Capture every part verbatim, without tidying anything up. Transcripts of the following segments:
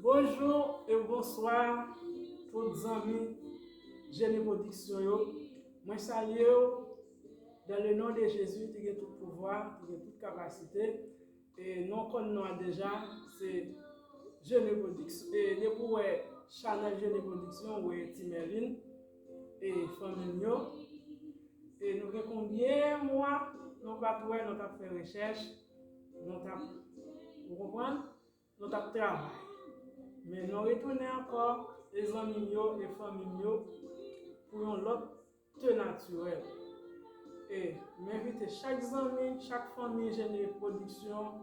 Bonjou e bonswa tout zanmi Jene Pwodiksyon yo. Mwen salye w dans le nom de Jésus ki gen tout pouvwa, ki gen tout kapasite. E non konn non a deja, se Jene Pwodiksyon. E depi w wè chanèl Jene Pwodiksyon, w wè Ti Mèlin e fanmi m yo. E nou gen konbyen mwa nou pa t wè, nou t ap fè rechèch, nou t ap, ou konprann? Nou t ap travay. Men nou retounen ankò, e zanmi m yo, e fanmi m yo, pou yon lòt te natirèl. E m envite chak zanmi, chak fanmi Jene Pwodiksyon,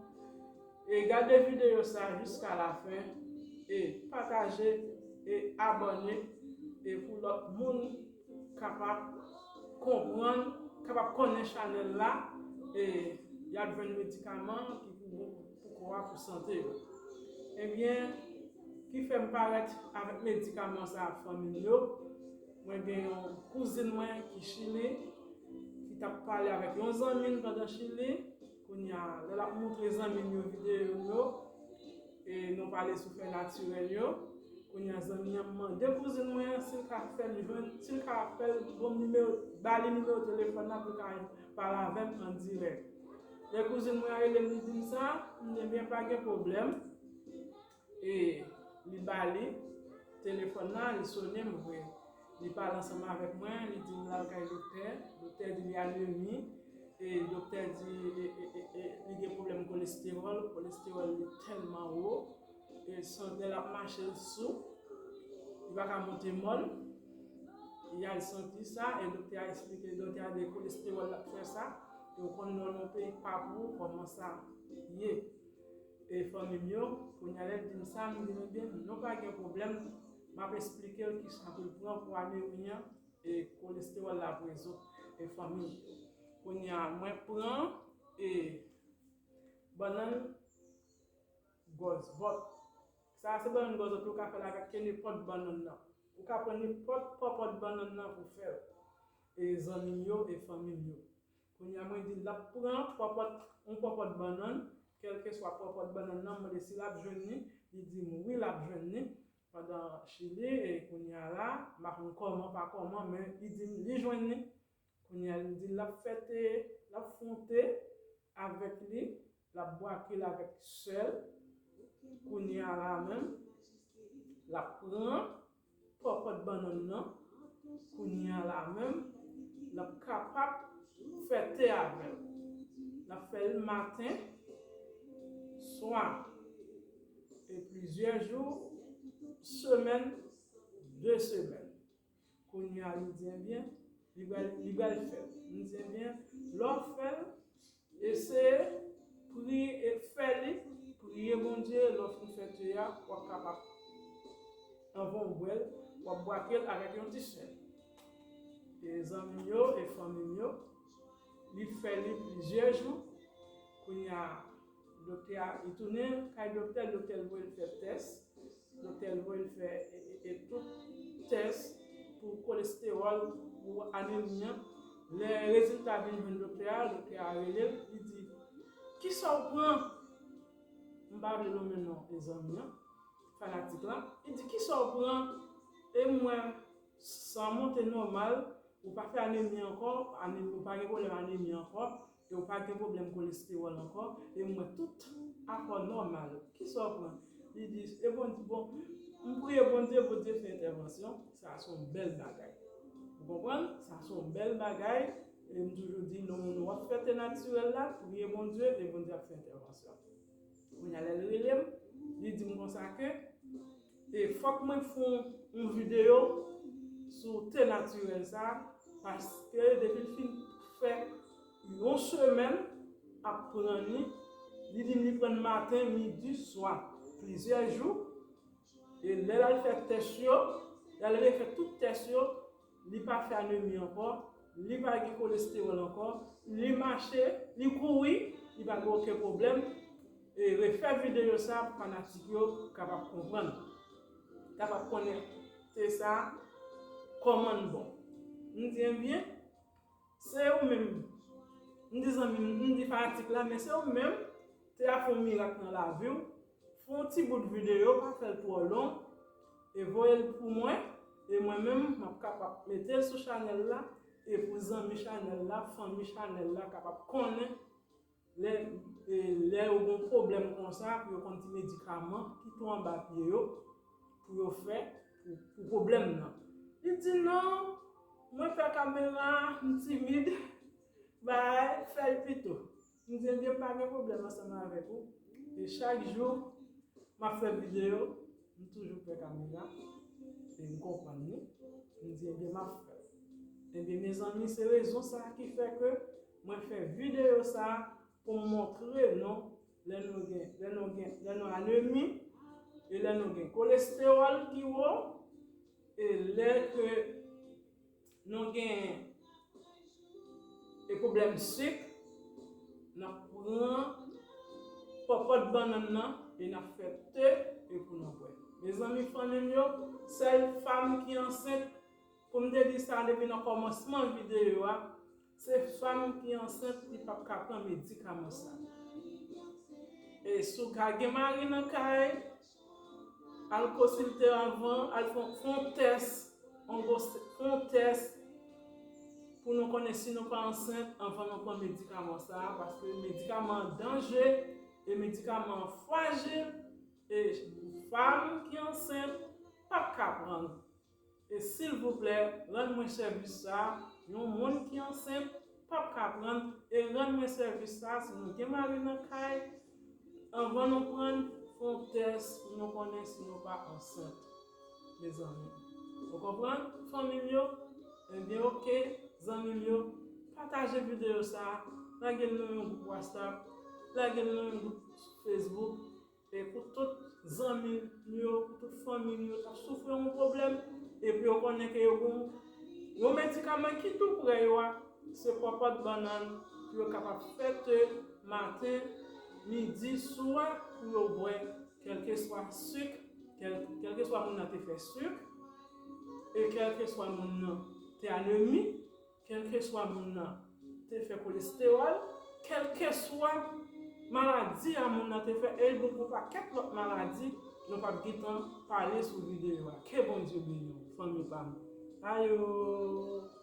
e gade videyo sa jiska lafen, e pataje, e abòne, e pou lòt moun kapab konprann, kapab konnen chanèl la, e y ap jwenn medikaman ki pou bon pou kò a, pou sante yo. Ebyen, ki fè m parèt avèk medikaman sa a, fanmi m yo. Mwen gen yon kouzin mwen ki Chili, ki t ap pale avèk yon zanmi l pandan Chili. Kounye a, lè l ap montre zanmi l yo videyo m yo, e nou pale sou fè natirèl yo. Kounye a, zanmi an mande kouzin mwen an si l ka fè l jwenn, si l ka fè l bon nimewo, ba li nimewo telefòn nan pou l ka pale avè m an dirèk. Lè kouzin mwen an rele m, li di m sa, m di, "Ebyen, pa gen pwoblèm." E li ba li telefòn nan, li sone, m voye. Li pale ansanm avèk mwen, li di m l al kay doktè. Doktè di li anemi. E doktè di e, e, e, e, li gen pwoblèm kolestewòl. Kolestewòl li tèlman wo. E san, lè l ap mache, l sou. Li pa ka monte mòn. Li al santi sa. E doktè a eksplike, doktè a di kolestewòl l ap fè sa. E w konn lè w nan yon peyi k pa pou ou, kòman sa ye. E fanmi m yo, kounye a lè l di m sa, m di, "Ebyen, nou pa gen pwoblèm, m ap eksplike l kisa pou l pran pou anemi an, e kolestewòl la ap rezoud." E fanmi m yo, kounye a mwen pran, e bannann gòzbòt. Sa a se bannann gòzbòt ou ka fè l avèk ke nenpòt bannann nan. Ou ka pran nenpòt pòpòt bannann nan pou fè l. E zanmi m yo, e fanmi m yo. Kounye a mwen di l ap pran pòpòt, yon pòpòt bannann, kèlkeswa pòpòt bannann nan, mwen mande si l ap jwenn li, li di m wi, l ap jwenn li. Pandan Chili, e kounye a la, m pa konn kòman, pa kòman, men li di m li jwenn li. Kounye a li di l ap fè te, l ap fè yon te avèk li, l ap bwake l avèk sèl. Kounye a la menm, l ap pran pòpòt bannann nan. Kounye a la menm, l ap kapab fè te avè l. L ap fè l maten, swa, e plizyè jou, semèn, de semèn. Kounye a, li di, "Ebyen, li pral, li pral fè l." M di, "Ebyen, lè w fè l, eseye priye, e fè li, priye Bondye, lè w fin fè te a, w ap kapab. Anvan w bwè l, w ap bwake l avèk yon ti sèl." E zanmi m yo, e fanmi m yo, li fè li plizyè jou. Kounye a, doktè a, li tounen kay doktè, doktè l voye l fè tès. Doktè l voye l fè, e, e, e tout tès pou kolestewòl, pou anemi an. Lè rezilta vin jwenn doktè a, doktè a rele l, li di, "Kisa w pran?" M pa vle nonmen non e zanmi an, fanatik la. Li di, "Kisa w pran?" E m wè san monte nòmal, ou pa fè anemi ankò, anemi, ou pa gen pwoblèm anemi ankò, e ou pa gen pwoblèm kolestewòl ankò, e m wè tout afè w nòmal. Kisa w pran? Li di, e Bondye, bon, m priye Bondye, Bondye fè entèvansyon, sa se yon bèl bagay. Ou konprann? Sa se yon bèl bagay, e m toujou di, lè w ap fè te natirèl la, priye Bondye, e Bondye ap fè entèvansyon. Kounye a lè l rele m, li di m konsa ke, e fòk mwen fè yon, yon videyo sou te natirèl sa, paske depi l fin fè yon semèn ap pran li, li di m li pran l maten, midi, swa, plizyè jou, e lè l al fè tès yo, lè l refè tout tès yo, li pa fè anemi ankò, li pa gen kolestewòl ankò, li mache, li kouri, li pa gen okenn pwoblèm. E refè videyo sa pou fanatik yo kapab konprann, kapab konnen te sa kòman l bon. M di, "Ebyen, se ou menm." M di zanmi m, m di fanatik la, "Men se ou menm, te a fè yon mirak nan lavi w, Fè yon ti bout videyo, pa fè l twò long, e voye l pou mwen, e mwen menm, m ap kapab mete l sou chanèl la, e pou zanmi chanèl la, fanmi chanèl la kapab konnen lè, e, lè yo gen pwoblèm konsa, pou yo konn ti medikaman ki tou anba pye yo, pou yo fè, pou, pou pwoblèm nan. Li di, "Non, mwen pè kamera, m timid, bay, fè l pito." M di, "Ebyen, pa gen pwoblèm ansanm avèk ou." E chak jou, m ap fè videyo, m toujou pè kamera, e m konprann li. M di, "Ebyen, m ap fè l." Ebyen, mezanmi, se rezon sa a ki fè ke mwen fè videyo sa a pou m montre nou lè nou gen, lè nou gen, lè nou anemi, e lè nou gen kolestewòl ki wo, e lè ke nou gen e pwoblèm sik, n ap pran pòpòt bannann nan e n ap fè te e pou nou bwè. Mezanmi, fanmi m yo, sèl fanm ki ansent, pou m te di sa depi nan kòmansman videyo a, se fanm ki ansent ki p ap ka pran medikaman sa. E si w ka gen mari nan kay, al konsilte anvan, al fè, fè yon tès, yon gwosè, fè yon tès pou nou konnen si nou pa ansent anvan nou pran medikaman sa a, paske medikaman an danje e medikaman an frajil, e fanm ki ansent p ap ka pran l. E silvouplè, rann mwen sèvis sa a, yon moun ki ansent p ap ka pran l, e rann mwen sèvis sa a, si nou gen mari nan kay, anvan nou pran l, fè yon tès pou nou konnen si nou pa ansent, mezanmi. Ou konprann, fanmi m yo? Ebyen, oke, zanmi m yo, pataje videyo sa a, lage l nan yon gwoup WhatsApp, lage l nan yon gwoup Facebook, e pou tout zanmi nou yo, pou tout fanmi nou yo k ap soufri yon pwoblèm, epi yo konnen ke yo gen yon medikaman ki tou prè yo a, se pòpòt bannann pou yo kapab fè te maten, midi, swa pou yo bwè, kèlkeswa sik, kèl, kèlkeswa moun nan te fè sik, e kèlkeswa moun nan te anemi, kèlkeswa moun nan te fè kolestewòl, kèlkeswa maladi a moun nan te fè, e l gen yon pakèt lòt maladi, nou p ap gentan pale sou videyo a. Ke Bondye beni w, fanmi pa m. Ayo!